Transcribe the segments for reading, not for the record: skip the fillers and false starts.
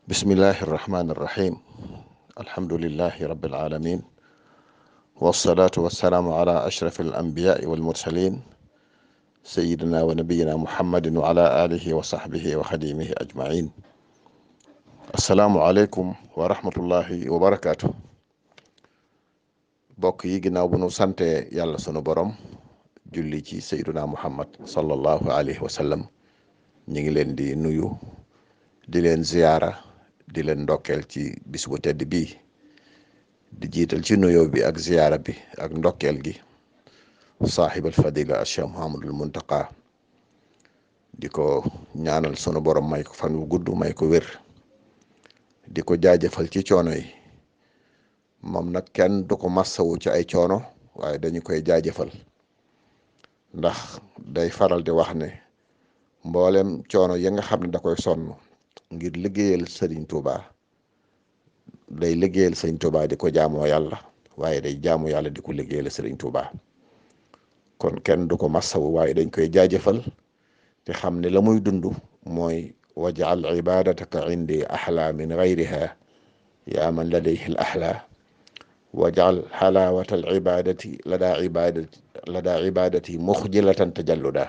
بسم الله الرحمن الرحيم. الحمد لله رب العالمين، والصلاة والسلام على أشرف الأنبياء والمرسلين، سيدنا ونبينا محمد وعلى آله وصحبه وخديمه أجمعين. السلام عليكم ورحمة الله وبركاته. bokk yi ginnaaw bu nu sante yàlla sunu borom julli ci sayyiduna muhammad sallallahu alayhi wa sallam, ñu ngi leen di nuyu, di leen ziyaara, di leen ndokkeel ci bis bu tedd bii, di jiital ci nuyoo bi ak ziyaara bi ak ndokkeel gi saaxibal fadila cheikh muhammadul muntaqa, di ko ñaanal sunu borom may ko fan wu gudd, may ko wér, di ko jaajëfal ci coono yi. moom nag kenn du ko massawu ci ay coono, waaye dañu koy jaajëfal ndax day faral di wax ne mboolem coono ya nga xam ne da koy sonn ngir liggéeyal sëriñ Tuuba, day liggéeyal sëriñ Tuuba di ko jaamoo yàlla, waaye day jaamu yàlla di ko liggéeyal sëriñ Tuuba. kon kenn du ko massawu, waaye dañ koy jaajëfal te xam ne la muy dund mooy waj'al ibadataka indi ahla min gayriha yaa man ladayhi al ahla waj'al xalaawata al ibadati lada ibadati muxjilatan tajalluda.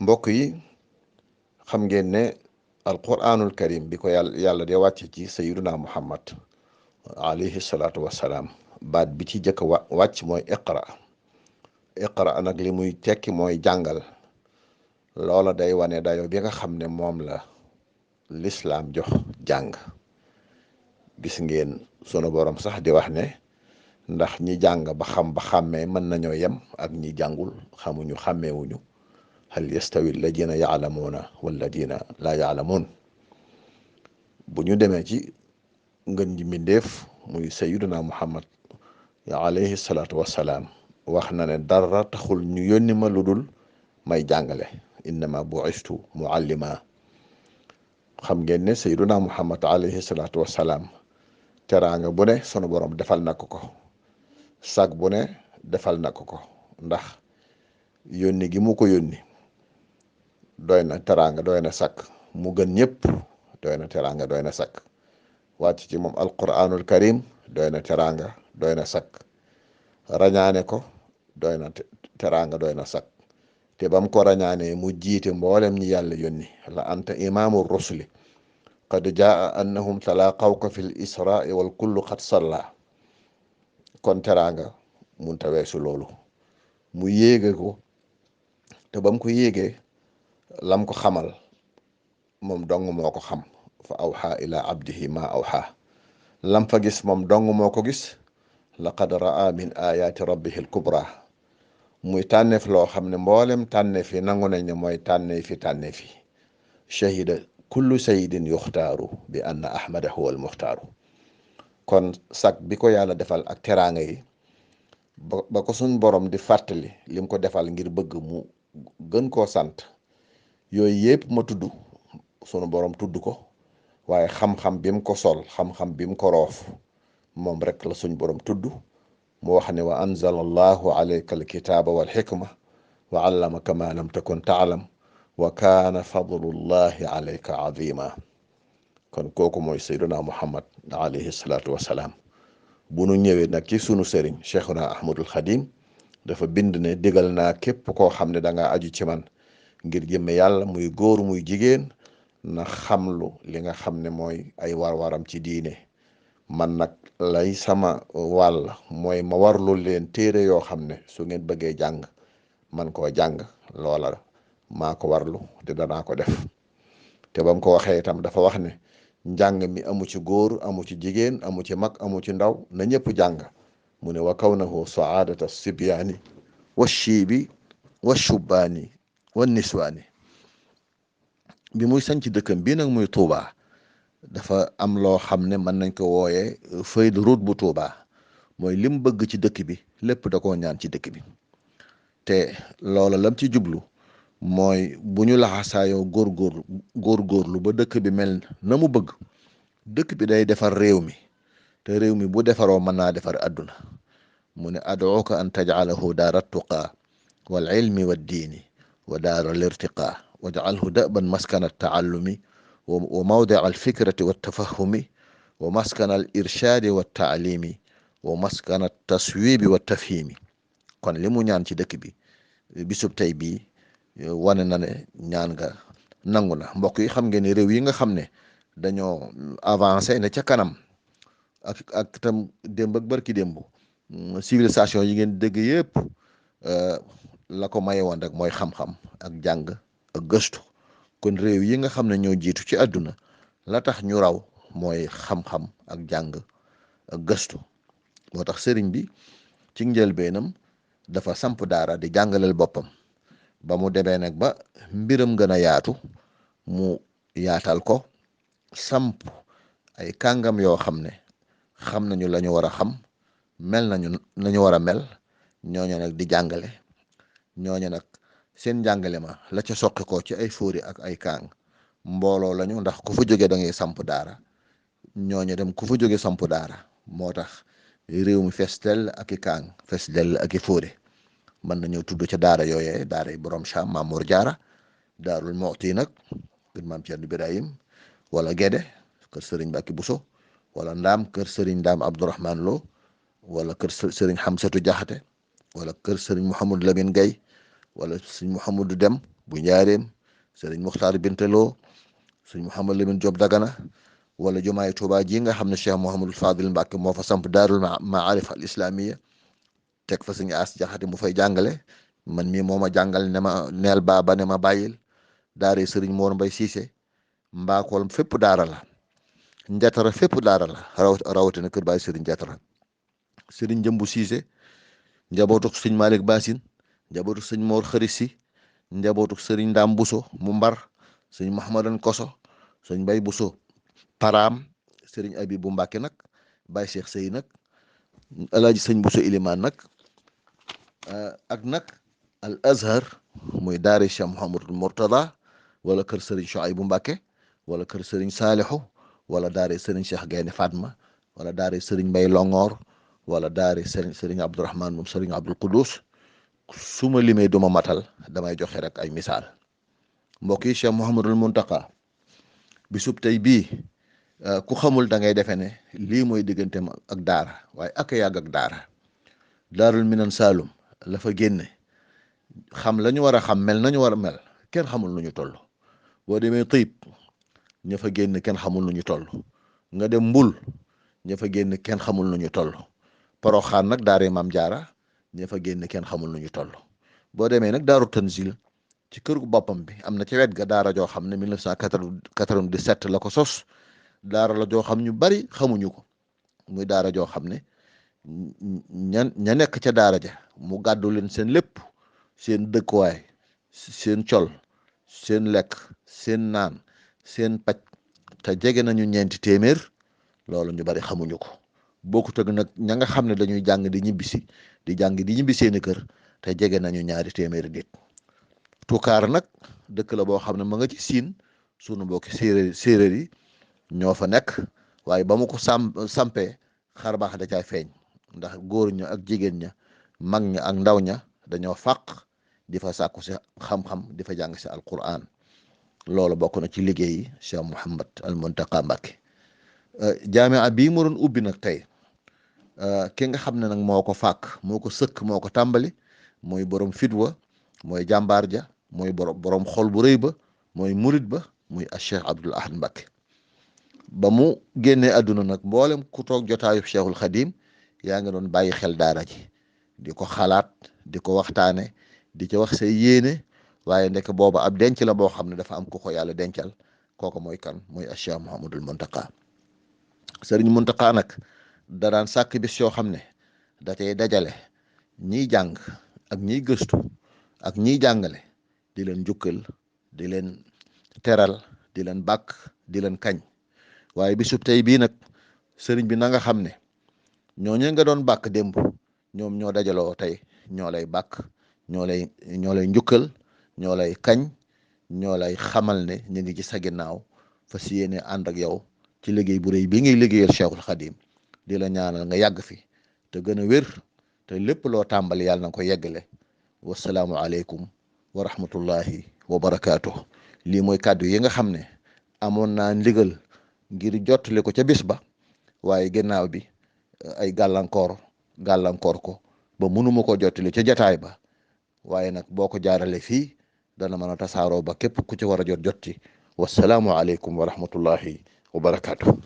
mbokk yi, xam ngeen ne alquranul karim bi ko yàlla de wàcce ci sayyiduna muhammad alayhi salaatu wassalaam, baat bi ci jëkk wàcc mooy iqra nag li muy tekki mooy jàngal. loola day wane dayo bi nga xam ne moom la lislaam jox jàng. gis ngeen sunu borom sax di wax ne ndax ñi jàng ba xam ba xàmmee mën nañoo yem ak ñi jàngul xamuñu xàmmeewuñu, hal yastawi alladina yaalamuuna walladina laa yaalamuun. bu ñu demee ci ngën ji mbindéef muy sayyiduna muhammad alayhi salaatu wassalaam, wax na ne dara taxul ñu yónni ma lu dul may jàngale, innama bu'istu muallima. xam ngeen ne sayyiduna muhammad alayhi salaatu wassalaam teraanga bu ne sunu borom defal na ko, sag bu ne defal na ko, ndax yónni gi mu ko yónni doy na teraanga, doy na sag. mu gën ñëpp doy na teraanga, doy na sag. wàcc ci moom alquranul karim doy na teraanga, doy na sag. rañaane ko doy na teraanga, doy na sag. te bam ko rañaane mu jiite mboolem ñi yàlla yónni, la anta imaamu rusuli qad jaa annahum talaqawka fi l isra'i wal kullu qad salla. kon teraanga mun ta weesu loolu. mu yéege ko, te bam ko yéegee lam ko xamal moom dong moo ko xam. fa awxa ila abdihi ma awxa. lam fa gis moom dong moo ko gis. laqad ra'a min ayati rabbihi al kubra. muy tànneef loo xam ne mboolem tànneef yi nangu nañ ne mooy tànneef yi. shahida kullu sayidin yuxtaaru bi anna ahmada huwa al muxtaaru. kon sag bi ko yàlla defal ak teraanga yi, ba ko suñ borom di fàttali lim ko defal ngir bëgg mu gën koo sant, yooyu yëpp ma tudd sunu borom tudd ko, waaye xam-xam bi mu ko sol, xam-xam bi mu ko roof, moom rek la suñ borom tudd. mu wax ne wa anzala allahu alayka alkitaba wal xikma wa allamaka ma lam takun taalam wa kaana fadlullahi alayka azima. kon kooku mooy sayyiduna muhammad alayhi salaatu wassalaam. bu nu ñëwee nag ci sunu sëriñ cheikhuna ahmadul xadim, dafa bind ne digal naa képp koo xam ne da nga aju ci man ngir jëmme yàlla, muy góor muy jigéen, na xamlu li nga xam ne mooy ay war-waram ci diine. man nag lay sama wàll mooy ma warlu leen téere yoo xam ne su ngeen bëggee jàng man koo jàng. loola maa ko warlu te danaa ko def. te bam ko waxee itam dafa wax ne njàng mi amu ci góor, amu ci jigéen, amu ci mag, amu ci ndaw, na ñëpp jàng. mu ne wa kawnahu saadata sibyaani wa shiibi wa shubbaani wa niswaani. bi muy sanc dëkkam bii nag muy Tuuba, dafa am loo xam ne mën nañ ko wooyee feuille de route bu Tuuba. mooy lim bëgg ci dëkk bi lépp da koo ñaan ci dëkk bi. te loola lam ci jublu mooy bu ñu laxasaayoo góorgóorlu ba dëkk bi mel na mu bëgg, dëkk bi day defar réew mi, te réew mi bu defaroo mën naa defar àdduna. mu ne ad'uka an taj'alahu daara tuqaa wal ilmi wad diini wa daara lirtiqaa waj'alhu da'ban maskana taallumi wa mawdia alfikrati wa tafahumi wa maskana al irshadi wa taalimi wa maskana taswibi wa tafhimi. kon li mu ñaan ci dëkk bi bisub tey bii wane na ne ñaan nga nangu na. mbokk yi xam ngeen ne réew yi nga xam ne dañoo avancé ne ca kanam ak tam démb ak barki démb civilisation yi ngeen dégg yëpp la ko maye woon rek mooy xam-xam ak jàng ak gëstu. kon réew yi nga xam ne ñoo jiitu ci àdduna la tax ñu raw mooy xam-xam ak jàng ak gëstu. moo tax sëriñ bi ci njëlbeenam dafa samp daara di jàngaleel boppam ba mu demee nag ba mbiram gën a yaatu mu yaatal ko samp ay kàngam yoo xam ne xam nañu la ñu war a xam mel nañu nañu war a mel ñooñu nag di jàngale. ñooñu nag seen jàngale ma la ca soqi ko ci ay fóori ak ay kaang mbooloo lañu, ndax ku fa jóge da ngay samp daara. ñooñu dem ku fa jóge samp daara moo tax réew mi fees dell ak i kaang fees dell ak i fóori. mën nañoo tudd ca daara yooyee daara yi borom Cham Maam Mor Jaara, daarul Moxti nag kër maam Cerno Birahim, wala Gede kër Sëriñ Mbàkke Buso, wala Ndaam kër Sëriñ Ndaam Abdourahman Lo, wala kër Sëriñ Xamsatu Jaxate, wala kër Sëriñ Mouhamadou Lamine Gay, wala Sëriñ Mouhamadou Dem bu Njaareem, Sëriñ Muxtaar Binteloo, Sëriñ Mouhamadou Lamine Diop Dagana, wala jumaay Tuubaa ji nga xam ne Cheikh Mouhamadou Fadil Mbàkke moo fa samp daarul maarif al islamiya teg fa Sëriñ As Jaxate mu fay jàngale. man mii moo ma jàngal ne ma neel baaba ne ma bàyyil. daara Sëriñ Moor Mbay Siise Mbaakool fépp daara la, Njatara fépp daara la, rawatina kër baay Sëriñ Njatara. Sëriñ Jëmbu Siise njabootuk Sëriñ Malik Basin, njabootuk Sëriñ Moor Xëri Si, njabootuk Sëriñ Ndaam Buso mu Mbar, Sëriñ Mahamadan Koso, Sëriñ Mbay Buso Paraam, Sëriñ Abibu Mbàkke nag, Baay Cheikh Sey nag, Alaaji Sëriñ Buso Ilimaan nag, ak nag al Azhar muy daara Cheikh Mouhamadul Mourtada, wala kër Sëriñ Shuaybu Mbàkke, wala kër Sëriñ Saalixu, wala daara Sëriñ Cheikh Gaynde Fatma, wala daara Sëriñ Mbay Longoor, wala daara Sëriñ Abdourahman moom Sëriñ Abdul Qudus. su ma limee duma matal, damay joxe rek ay misaal. mbokk yi, Cheikh Mouhamadul Muntaqa bisub tey bii ku xamul da ngay defe ne lii mooy digganteem ak daara, waaye ak yàgg ak daara. daarul minan Saalum la fa génne xam la ñu war a xam, mel nañu war a mel, kenn xamul nu ñu toll. boo demee Tiib ña fa génn kenn xamul nu ñu toll. nga dem Mbul ña fa génn kenn xamul nu ñu toll. Poroxaan nag daara Maam Jaara ña fa génn kenn xamul nu ñu toll. boo demee nag daaru Tanzil ci kër gu boppam bi am na ci wet ga daara joo xam ne 1997 la ko sos. daara la joo xam ñu bari xamuñu ko, muy daara joo xam ne ña nekk ca daara ja mu gàddu leen seen lépp, seen dëkkuwaay, seen col, seen lekk, seen naan, seen paj, te jege nañu 400. loolu ñu bari xamuñu ko. bokkut ak nag ña nga xam ne dañuy jàng di ñibbisi di jàng di ñibbi seeni kër te jege nañu 200 nit. Tukaar nag dëkk la boo xam ne ma nga ci siin, sunu mbokki séeréer yi ñoo fa nekk, waaye ba mu ko sampee xar baax da caa feeñ, ndax góor ña ak jigéen ña, mag ña ak ndaw ña dañoo fàq di fa sàkku si xam-xam, di fa jàng si alquran. loolu bokk na ci liggéeyi Cheikh Mouhamad al Muntaqa Mbàkke. jaamia bii mu doon ubbi nag tey, ki nga xam ne nag moo ko fàkk, moo ko sëkk, moo ko tàmbali, mooy borom fitwa, mooy jàmbaar ja, mooy borom xol bu rëy ba, mooy murit ba, muy a Cheikh Abdoul Ahad Mbàkke. ba mu génnee àdduna nag mboolem ku toog jotaayu Cheikhul Xadim yaa nga doon bàyyi xel daara ji, di ko xalaat, di ko waxtaane, di ci wax say yéene, waaye ndek booba ab denc la boo xam ne dafa am ku ko yàlla dencal. kooku mooy kan? mooy a Cheikh Mouhamadul Muntaqa. Sëriñ Muntaqa nag da daan sàkk bis yoo xam ne da cay dajale ñiy jàng ak ñiy gëstu ak ñiy jàngale, di leen jukkal, di leen teral, di leen bàkk, di leen kañ. waaye bisub tey bii nag sëriñ bi na nga xam ne ñooñu nga doon bàkk démb ñoom ñoo dajaloo tey, ñoo lay bàkk, ñoo lay njukkal, ñoo lay kañ, ñoo lay xamal ne ñu ngi ci sa ginnaaw, fas yéene ànd ak yow ci liggéey bu rëy bii ngay liggéeyal Cheikhul Khadim. di la ñaanal nga yàgg fi te gën a wér, te lépp loo tàmbali yàlla na ko yeggale. wasalaamu aleykum wa rahmatullahi wa barakaatuh. lii mooy kàddu yi nga xam ne amoon naa ndigal ngir jottali ko ca bis ba, waaye ginnaaw bi ay gàllankoor ko ba mënuma ko jottali ca jataay ba. waaye nag boo ko jaarale fii dana mën a tasaaroo ba képp ku ci war a jot ci. wasalaamu aleykum wa rahmatullahi wa barakaatu.